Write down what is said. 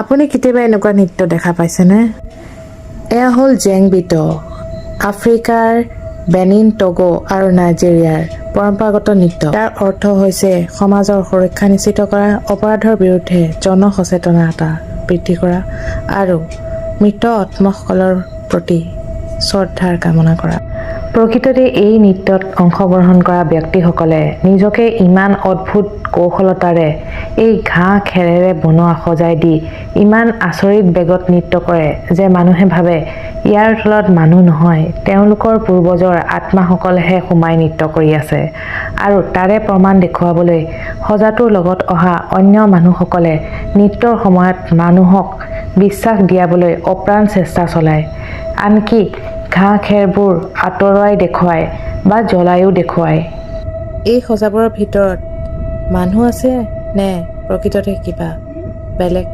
আপুনি কেতিয়াবা এনেকুৱা নৃত্য দেখা পাইছেনে? এয়া হ'ল জেংবিট, আফ্ৰিকাৰ বেনিন, টগো আৰু নাইজেৰিয়াৰ পৰম্পৰাগত নৃত্য। ইয়াৰ অৰ্থ হৈছে সমাজৰ সুৰক্ষা নিশ্চিত কৰা, অপৰাধৰ বিৰুদ্ধে জনসচেতনতা বৃদ্ধি কৰা আৰু মৃত আত্মাসকলৰ প্ৰতি শ্ৰদ্ধাৰ কামনা কৰা। প্ৰকৃততে এই নৃত্যত অংশগ্ৰহণ কৰা ব্যক্তিসকলে নিজকে ইমান অদ্ভুত কৌশলতাৰে এই ঘাঁহ খেৰেৰে বনোৱা সজাই দি ইমান আচৰিত বেগত নৃত্য কৰে যে মানুহে ভাবে ইয়াৰ তলত মানুহ নহয়, তেওঁলোকৰ পূৰ্বজৰ আত্মাসকলেহে সোমাই নৃত্য কৰি আছে। আৰু তাৰে প্ৰমাণ দেখুৱাবলৈ সজাটোৰ লগত অহা অন্য মানুহসকলে নৃত্যৰ সময়ত মানুহক বিশ্বাস দিয়াবলৈ অপ্ৰাণ চেষ্টা চলায়। আনকি ঘাঁহ খেৰবোৰ আঁতৰাই দেখুৱায় বা জ্বলায়ো দেখুৱায়। এই সজাবোৰৰ ভিতৰত মানুহ আছে নে প্ৰকৃততে কিবা বেলেগ?